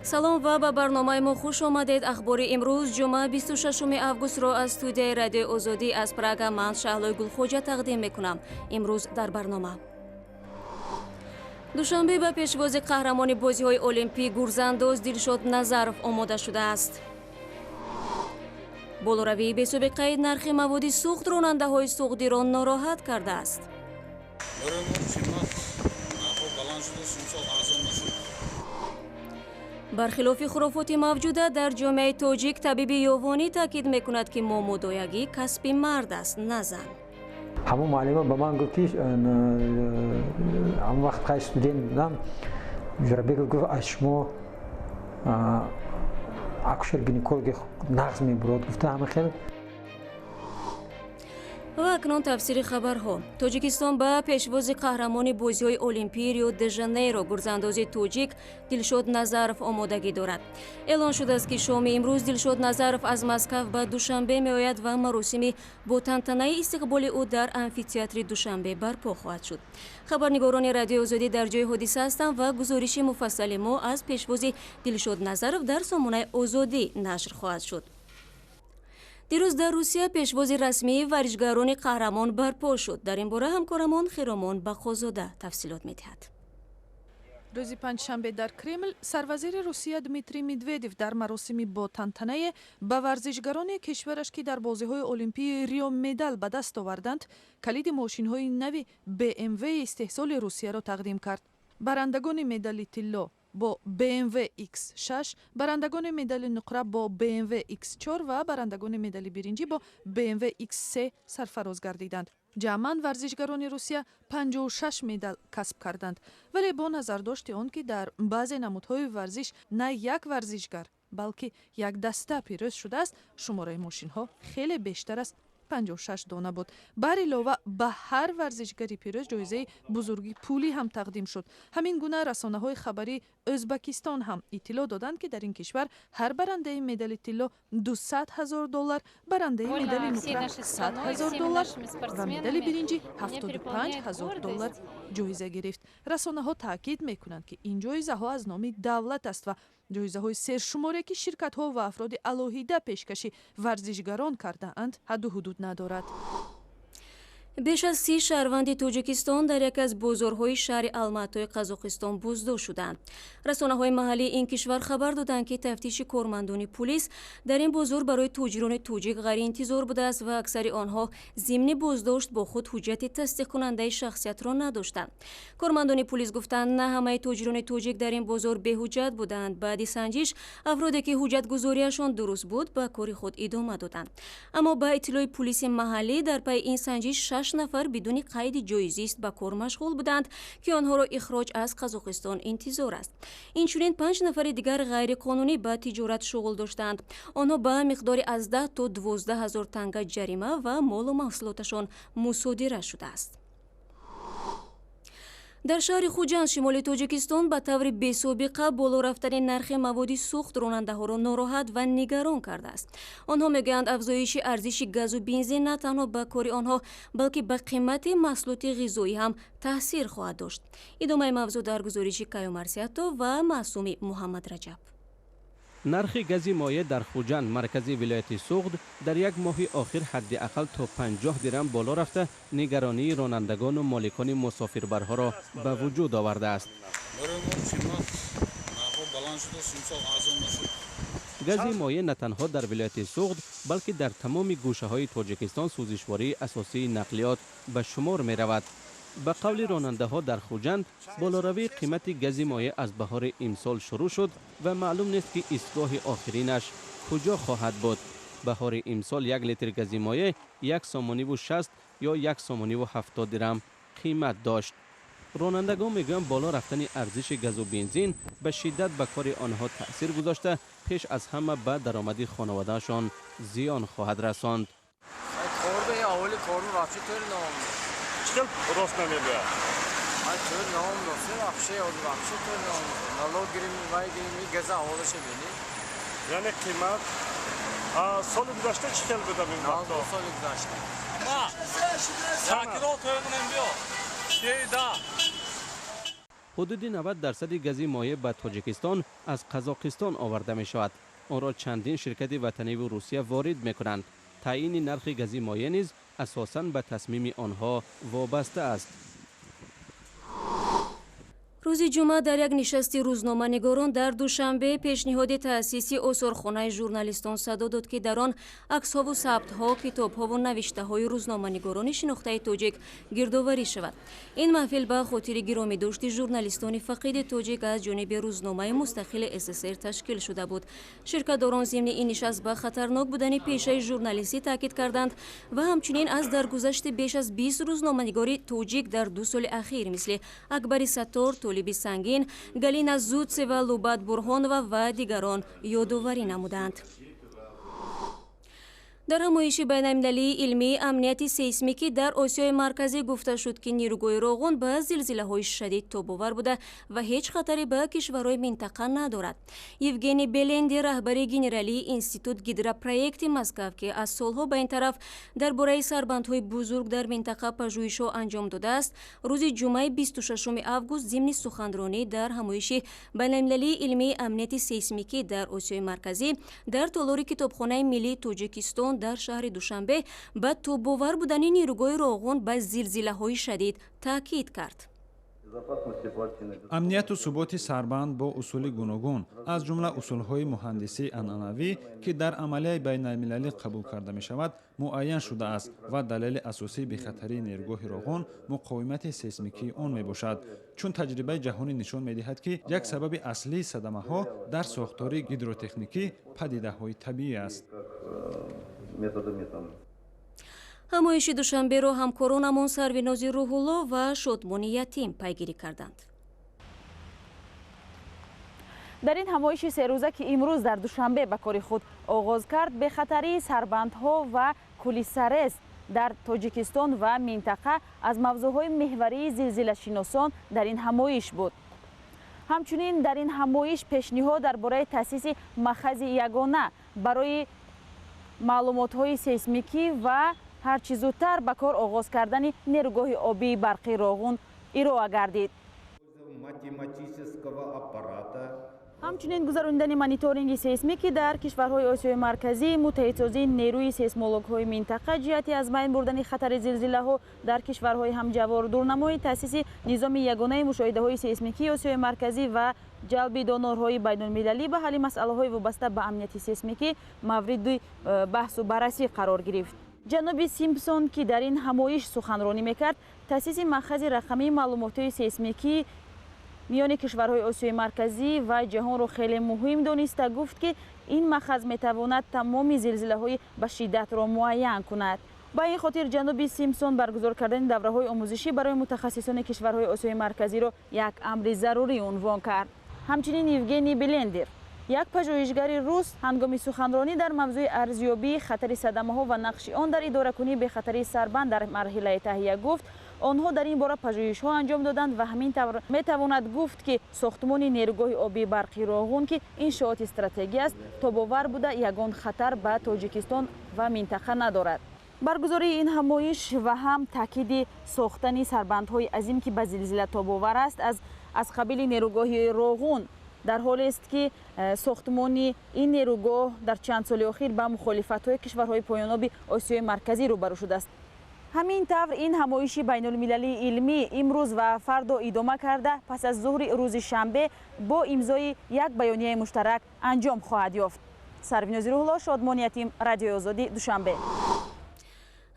Салом ва ба барномаи мо хуш омадед. Ахбори имрӯз, ҷумъа, 26 августро аз студияи Радиои Озодӣ аз Прага ман, Шаҳлои Гулхоҷа, тақдим мекунам. Имрӯз дар барнома: Душанбе ба пешвози қаҳрамони бозиҳои олимпӣ, гурзандоз Дилшод Назаров омода шудааст. Болоравии бесобиқаи нархи маводи сӯхт ронандаҳои суғдиро нороҳат кардааст. Барои мо қимат, нархҳо баланд шудааст, имсол арзон нашуд. Бархилофи хурофоти мавҷуда дар ҷомеаи тоҷик, табиби ёвонӣ таъкид мекунад, ки момодоягӣ касби мард аст, на зан. Ҳамон муаллима ба ман гуфт, ки ҳамон вақт қай студент будам, Ҷурабеков гуфт, аз шумо акушер гинекологи нағз мебурод, гуфта ҳама хел. Ва акнун тафсири хабарҳо. Тоҷикистон ба пешвози қаҳрамони бозиҳои олимпии Рио де Жанейро, гурзандози тоҷик Дилшод Назаров омодагӣ дорад. Эълон шудааст, ки шоми имрӯз Дилшод Назаров аз Москав ба Душанбе меояд ва маросими бо тантанаи истиқболи ӯ дар амфитеатри Душанбе барпо хоҳад шуд. Хабарнигорони Радиои Озодӣ дар ҷои ҳодиса ҳастанд ва гузориши муфассали мо аз пешвози Дилшод Назаров дар сомонаи Озодӣ нашр хоҳад шуд. Дирӯз дар Русия пешвози расмии варзишгарони қаҳрамон барпо шуд. Дар ин бора ҳамкорамон Хиромон Бақозода тафсилот медиҳад. Рӯзи панҷшанбе дар Кремл сарвазири Русия Дмитрий Медведев дар маросими бо тантанае ба варзишгарони кишвараш, ки дар бозиҳои олимпии Рио медал ба даст оварданд, калиди мошинҳои нави БМВ истеҳсоли Русияро тақдим кард. Барандагони медали тилло бо БМВ X6, барандагони медали нуқра бо БМВ X4 ва барандагони медали биринҷӣ бо БМВ X3 сарфароз гардиданд. Ҷамъан варзишгарони Русия 56 медал касб карданд, вале бо назардошти он ки дар баъзе намудҳои варзиш на як варзишгар, балки як даста пирӯз шудааст, шумораи мошинҳо хеле бештар аз 56 дона буд. Бар илова, ба ҳар варзишгари пирӯз ҷоизаи бузурги пулӣ ҳам тақдим шуд. Ҳамин гуна расонаҳои хабарии Ӯзбакистон ҳам иттилоъ доданд, ки дар ин кишвар ҳар барандаи медали тилло 200 ҳазор доллар, барандаи медали нуқра 100 ҳазор доллар ва медали биринҷӣ 75 ҳазор доллар ҷоиза гирифт. Расонаҳо таъкид мекунанд, ки ин ҷоизаҳо аз номи давлат аст ва ҷоизаҳои сершуморе, ки ширкатҳо ва афроди алоҳида пешкаши варзишгарон кардаанд, ҳадду ҳудуд надорад. Беш аз 30 шаҳрванди Тоҷикистон дар яке аз бозорҳои шаҳри Алматои Қазоқистон боздошт шуданд. Расонаҳои маҳаллии ин кишвар хабар доданд, ки тафтиши кормандони пулис дар ин бозор барои тоҷирони тоҷик ғайриинтизор будааст ва аксари онҳо зимни боздошт бо худ ҳуҷҷати тасдиқкунандаи шахсиятро надоштанд. Кормандони пулис гуфтанд, на ҳамаи тоҷирони тоҷик дар ин бозор беҳуҷҷат буданд. Баъди санҷиш афроде, ки ҳуҷҷатгузориашон дуруст буд, ба кори худ идома доданд. Аммо ба иттилои пулиси маҳаллӣ, дар пайи ин санҷиш шаш нафар бидуни қайди ҷойи зист ба кор машғул буданд, ки онҳоро ихроҷ аз Қазоқистон интизор аст. Инчунин панҷ нафари дигар ғайриқонунӣ ба тиҷорат шуғл доштанд. Онҳо ба миқдори аз 10 то 12 ҳазор танга ҷарима ва молу маҳсулоташон мусодира шудааст. Дар шаҳри Хуҷанд, шимоли Тоҷикистон, ба таври бесобиқа боло рафтани нархи маводи сӯхт ронандаҳоро нороҳат ва нигарон кардааст. Онҳо мегӯянд, афзоиши арзиши газу бензин на танҳо ба кори онҳо, балки ба қимати маҳсулоти ғизоӣ ҳам таъсир хоҳад дошт. Идомаи мавзӯъ дар гузориши Каюмарс Ятов ва Маъсуми Муҳаммадраҷаб. Нархи гази моеъ дар Хуҷанд, маркази вилояти Суғд, дар як моҳи охир ҳадди ақал то 50 дирам боло рафта, нигаронии ронандагону моликони мусофирбарҳоро ба вуҷуд овардааст. Барои мо қимат, нархҳо баланд шудааст, имсол арзон нашуд. Гази моеъ на танҳо дар вилояти Суғд, балки дар тамоми гӯшаҳои Тоҷикистон сӯзишвории асосии нақлиёт ба шумор меравад. Ба қавли ронандаҳо дар Хуҷанд, болоравии қимати гази моеъ аз баҳори имсол шурӯъ шуд ва маълум нест, ки истгоҳи охиринаш куҷо хоҳад буд. Баҳори имсол як литр гази моеъ 1 сомониву 60 ё 1 сомониву 70 дирам қимат дошт. Ронандагон мегӯянд, боло рафтани арзиши газу бензин ба шиддат ба кори онҳо таъсир гузошта, пеш аз ҳама ба даромади хонаводаашон зиён хоҳад расонд. Чӣ хел рост намебояд? Налог гирим, вай гирим, газа аввалаша бини. Яъне қимат соли гузашта чӣ хел буда ин вақто? Соли гузашта. Ма, сакиро тӯй кунем, биё. Да. Ҳудуди 90% гази моеъ ба Тоҷикистон аз Қазоқистон оварда мешавад. Онро чандин ширкати ватаниву Русия ворид мекунанд. Таъйини нархи гази моеъ низ асосан ба тасмими онҳо вобаста аст. Рӯзи ҷумъа дар як нишасти рӯзноманигорон дар Душанбе пешниҳоди таъсиси осорхонаи журналистон садо дод, ки дар он аксҳову сабтҳо, китобҳову навиштаҳои рӯзноманигорони шинохтаи тоҷик гирдоварӣ шавад. Ин маҳфил ба хотири гиромидошти журналистони фақиди тоҷик аз ҷониби рӯзномаи мустақили СССР ташкил шуда буд. Ширкатдорон зимни ин нишаст ба хатарнок будани пешаи журналистӣ таъкид карданд ва ҳамчунин аз даргузашти беш аз 20 рӯзноманигори тоҷик дар 2 соли ахир, мисли Акбари Саттор, Толиби Сангин, Галина Зуцева, Лубат Бурҳонова ва дигарон ёдоварӣ намуданд. Дар ҳамоиши байналмилалии илмии амнияти сейсмикӣ дар Осиёи Марказӣ гуфта шуд, ки нирӯгоҳи Роғун ба зилзилаҳои шадид тобовар буда ва ҳеҷ хатаре ба кишварҳои минтақа надорад. Евгений Беленди, раҳбари генералии Институт гидропроекти Москав, ки аз солҳо ба ин тараф дар бораи сарбандҳои бузург дар минтақа пажӯҳишҳо анҷом додааст, рӯзи ҷумъаи 26 август зимни суханронӣ дар ҳамоиши байналмилалии илмии амнияти сейсмикӣ дар Осиёи Марказӣ дар толори Китобхонаи миллии Тоҷикистон дар шаҳри Душанбе ба тобовар будани нирӯгоҳи Роғун ба зилзилаҳои шадид таъкид кард. Амнияту суботи сарбанд бо усули гуногун, аз ҷумла усулҳои муҳандисии анъанавӣ, ки дар амалияи байналмилалӣ қабул карда мешавад, муайян шудааст ва далели асосии бехатарии нерӯгоҳи Роғун муқовимати сейсмикии он мебошад. Чун таҷрибаи ҷаҳонӣ нишон медиҳад, ки як сабаби аслии садамаҳо дар сохтори гидротехникӣ падидаҳои табиӣ аст. Ҳамоиши Душанберо ҳамкоронамон Сарвинози Рӯҳулло ва Шодмони Ятим пайгирӣ карданд. Дар ин ҳамоиши серӯза, ки имрӯз дар Душанбе ба кори худ оғоз кард, бехатарии сарбандҳо ва кӯли Сарез дар Тоҷикистон ва минтақа аз мавзӯъҳои меҳварии зилзилашиносон дар ин ҳамоиш буд. Ҳамчунин дар ин ҳамоиш пешниҳод дар бораи таъсиси махази ягона барои маълумотҳои сейсмикӣ ва ҳарчи зудтар ба кор оғоз кардани нерӯгоҳи обии барқи Роғун ироа гардид. Ҳамчунин гузаронидани мониторинги сейсмикӣ дар кишварҳои Осиёи Марказӣ, муттаҳидсозии нерӯи сейсмологҳои минтақа ҷиҳати аз байн бурдани хатари зилзилаҳо дар кишварҳои ҳамҷавор, дурнамои таъсиси низоми ягонаи мушоҳидаҳои сейсмикии Осиёи Марказӣ ва ҷалби донорҳои байнулмилалӣ ба ҳалли масъалаҳои вобаста ба амнияти сейсмикӣ мавриди баҳсу баррасӣ қарор гирифт. Ҷаноби Симпсон, ки дар ин ҳамоиш суханронӣ мекард, таъсиси махази рақамии маълумотҳои сейсмикӣ миёни кишварҳои Осиёи Марказӣ ва ҷаҳонро хеле муҳим дониста гуфт, ки ин махаз метавонад тамоми зилзилаҳои ба шиддатро муайян кунад. Ба ин хотир ҷаноби Симпсон баргузор кардани давраҳои омӯзишӣ барои мутахассисони кишварҳои Осиёи Марказиро як амри зарурӣ унвон кард. Ҳамчунин Евгений Белендер, як пажӯҳишгари рус, ҳангоми суханронӣ дар мавзӯи арзёбии хатари садамаҳо ва нақши он дар идоракунии бехатарии сарбанд дар марҳилаи таҳия гуфт, онҳо дар ин бора пажӯҳишҳо анҷом доданд ва ҳамин тавр метавонад гуфт, ки сохтмони нерӯгоҳи обии барқи Роғун, ки иншооти стратегӣ аст, тобовар буда ягон хатар ба Тоҷикистон ва минтақа надорад. Баргузории ин ҳамоиш ва ҳам таъкиди сохтани сарбандҳои азим, ки ба зилзила тобовар аст, аз қабили нерӯгоҳи Роғун, дар ҳолест, ки сохтмони ин нерӯгоҳ дар чанд соли охир ба мухолифатҳои кишварҳои поёноби Осиёи Марказӣ рӯбарӯ шудааст. Ҳамин тавр ин ҳамоиши байнулмилалии илмӣ имрӯз ва фардо идома карда, пас аз зуҳри рӯзи шанбе бо имзои як баёнияи муштарак анҷом хоҳад ёфт. Сарвинози Рӯҳулло, Шодмони Ятим, Радиои Озодӣ, Душанбе.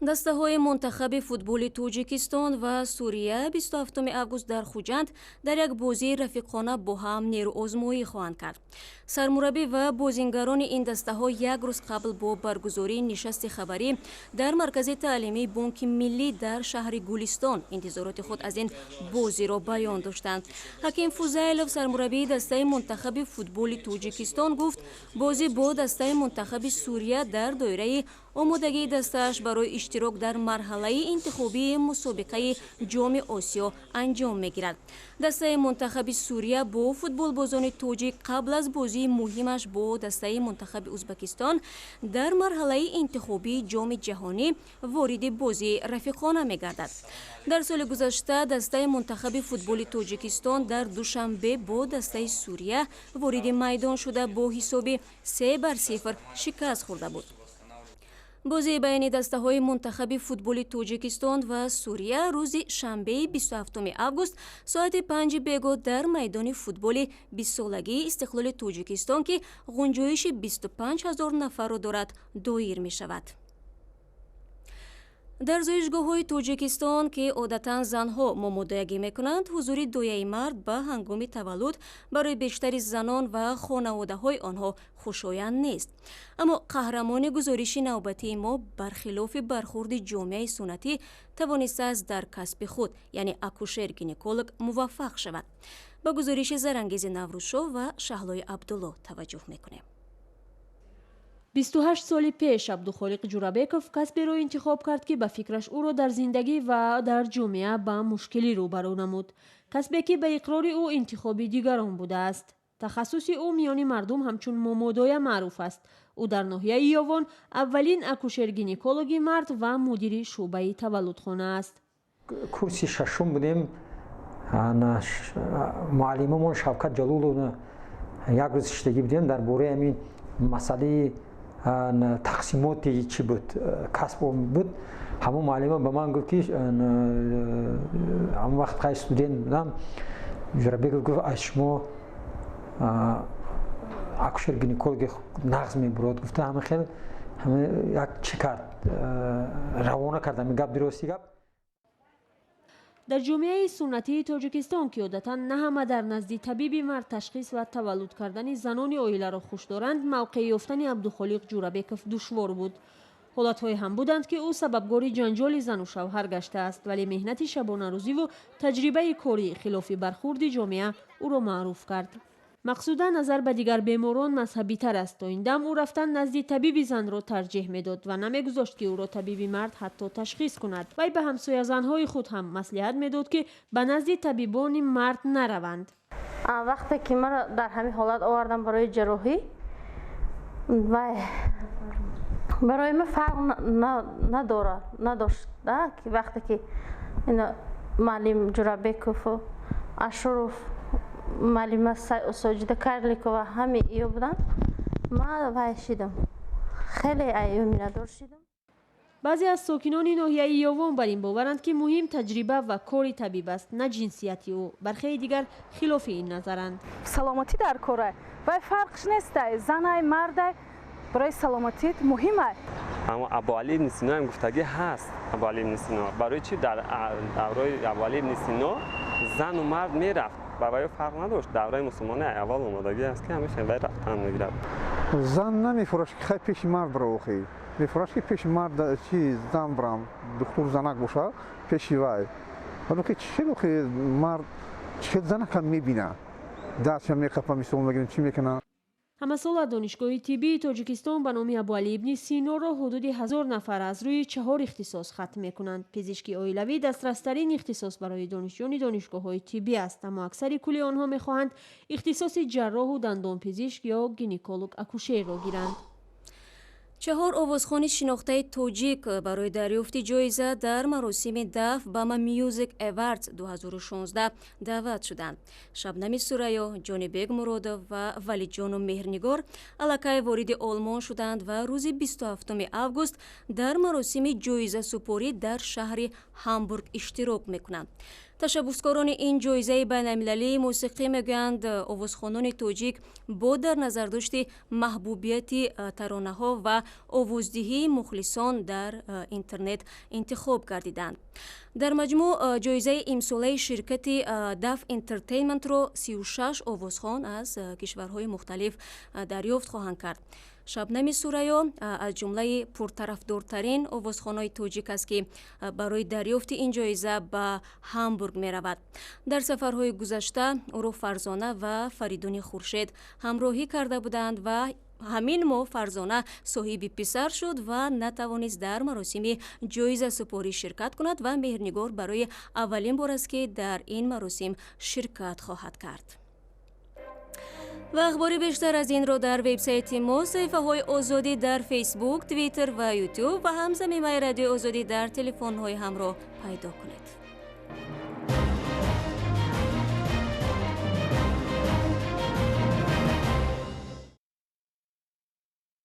Дастаҳои мунтахаби футболи Тоҷикистон ва Сурия 27 август дар Хуҷанд дар як бозии рафиқона бо ҳам нерӯозмоӣ хоҳанд кард. Сармураббӣ ва бозингарони ин дастаҳо як рӯз қабл бо баргузории нишасти хабарӣ дар маркази таълимии Бонки Миллӣ дар шаҳри Гулистон интизороти худ аз ин бозиро баён доштанд. Ҳаким Фузайлов, сармураббии дастаи мунтахаби футболи Тоҷикистон, гуфт, бозӣ бо дастаи мунтахаби Сурия дар доираи Омодагии дастааш барои иштирок дар марҳалаи интихобии мусобиқаи Ҷоми Осиё анҷом мегирад. Дастаи мунтахаби Сурия бо футболбозони тоҷик қабл аз бозии муҳимаш бо дастаи мунтахаби Узбакистон дар марҳалаи интихобии Ҷоми ҷаҳонӣ вориди бозии рафиқона мегардад. Дар соли гузашта дастаи мунтахаби футболи Тоҷикистон дар Душанбе бо дастаи Сурия вориди майдон шуда, бо ҳисоби 3-0 шикаст хӯрда буд. Бозии байни дастаҳои мунтахаби футболи Тоҷикистон ва Сурия рӯзи шанбеи 27 август соати 5 бего дар майдони футболи 20-солагии Истиқлоли Тоҷикистон, ки ғунҷоиши 25 ҳазор нафарро дорад, доир мешавад. Дар зоишгоҳҳои Тоҷикистон, ки одатан занҳо момодоягӣ мекунанд, ҳузури дояи мард ба ҳангоми таваллуд барои бештари занон ва хонаводаҳои онҳо хушоянд нест. Аммо қаҳрамони гузориши навбатии мо бархилофи бархурди ҷомеаи суннатӣ тавонистааст дар касби худ, яъне акушер-гинеколог, муваффақ шавад. Ба гузориши Зарангези Наврӯзшоҳ ва Шаҳлои Абдулло таваҷҷӯҳ мекунем. 28 соли пеш Абдухолиқ Ҷурабеков касберо интихоб кард, ки ба фикраш ӯро дар зиндагӣ ва дар ҷомеа ба мушкилӣ рӯбарӯ намуд. Касбе, ки ба иқрори ӯ интихоби дигарон будааст. Тахассуси ӯ миёни мардум ҳамчун момодоя маъруф аст. Ӯ дар ноҳияи Ёвон аввалин акушер-гинекологи мард ва мудири шӯъбаи таваллудхона аст. Курси шашум будем, муаллимамон Шавкат Ҷалуловна як рӯз шиштагӣ будем, дар бораи ҳамин масъалаи тақсимоти чӣ буд, касб буд. Ҳамон муаллима ба ман гуфт, ки ҳамон вақт қай студент будам, Ҷурабеков, гуфт, аз шумо акушер гинекологи нағз мебурод, гуфта, ҳама хел як чӣ кард, равона кард ҳамин гап, дурости гап. Дар ҷомеаи суннатии Тоҷикистон, ки одатан на ҳама дар назди табиби мард ташхис ва таваллуд кардани занони оиларо хуш доранд, мавқеъ ёфтани Абдухолиқ Ҷурабеков душвор буд. Ҳолатҳое ҳам буданд, ки ӯ сабабгори ҷанҷоли зану шавҳар гаштааст, вале меҳнати шабонарӯзиву таҷрибаи корӣ хилофи бархурди ҷомеа ӯро маъруф кард. Мақсуда назар ба дигар беморон мазҳабитар аст. То ин дам ӯ рафтан назди табиби занро тарҷеҳ медод ва намегузошт, ки ӯро табиби мард ҳатто ташхис кунад. Вай ба ҳамсоязанҳои худ ҳам маслиҳат медод, ки ба назди табибони мард нараванд. Вақте ки маро дар ҳамин ҳолат овардам барои ҷарроҳӣ, вай барои ман фарқ надорад, надошт, ки вақте ки муаллим Ҷурабекову Ашуров, муаллима Соҷида Карликова, ҳами ё буданд, ман вай шидам, хеле айё миннатдор шидам. Баъзе аз сокинони ноҳияи Ёвон бар ин боваранд, ки муҳим таҷриба ва кори табиб аст, на ҷинсияти ӯ. Бархеи дигар хилофи ин назаранд. Саломатӣ дар кора, вай фарқш нестай, занай, мардай, барои саломатит муҳимай. Аммо Абуалӣ ибни Сино ҳам гуфтагӣ ҳаст. Абуалӣ ибни Сино барои чӣ дар давраи Абуалӣ ибни Сино зану мард мерафт, ба ваё фарқ надошт. Давраи мусулмони аввал омодагӣ аст, ки ҳамеша вай рафтан мегирад. Зан намефураш, ки хай пеши мард бира, охи мефураш, ки пеши мард чи зан бирам, духтур занак боша, пеши вай. Вале ки чӣ охи мард чӣ занакам мебина, дастша меқапа, мисол мегирем, чӣ мекуна. Ҳамасола Донишгоҳи тиббии Тоҷикистон ба номи Абуалӣ ибни Синоро ҳудуди 1000 нафар аз рӯи чаҳор ихтисос хатм мекунанд. Пизишки оилавӣ дастрастарин ихтисос барои донишҷӯёни донишгоҳҳои тиббӣ аст, аммо аксари кулли онҳо мехоҳанд ихтисоси ҷарроҳу дандонпизишк ё гинеколог акушерро гиранд. Чаҳор овозхони шинохтаи тоҷик барои дарёфти ҷоиза дар маросими даф Bama Music Awards 2016 даъват шуданд. Шабнами Сурайё, Ҷонибек Муродов ва Валиҷону Меҳрнигор аллакай вориди Олмон шуданд ва рӯзи 27 август дар маросими ҷоизасупорӣ дар шаҳри Ҳамбург иштирок мекунанд. Ташаббускорони ин ҷоизаи байналмилалии мусиқӣ мегӯянд, овозхонони тоҷик бо дар назардошти маҳбубияти таронаҳо ва овоздиҳии мухлисон дар интернет интихоб гардиданд. Дар маҷмӯъ ҷоизаи имсолаи ширкати Даф Интертейнментро 36 овозхон аз кишварҳои мухталиф дарёфт хоҳанд кард. Шабнами Сурайё аз ҷумлаи пуртарафдортарин овозхонои тоҷик аст, ки барои дарёфти ин ҷоиза ба Ҳамбург меравад. Дар сафарҳои гузашта ӯро Фарзона ва Фаридуни Хуршед ҳамроҳӣ карда буданд ва Ҳамин моҳ Фарзона соҳиби писар шуд ва натавонист дар маросими ҷоизасупорӣ ширкат кунад ва Меҳрнигор барои аввалин бор аст, ки дар ин маросим ширкат хоҳад кард. Ва ахбори бештар аз инро дар вебсайти мо, саҳифаҳои Озодӣ дар Фейсбук, Твиттер ва Ютуб ва ҳам замимаи Радиои Озодӣ дар телефонҳои ҳамроҳ пайдо кунед.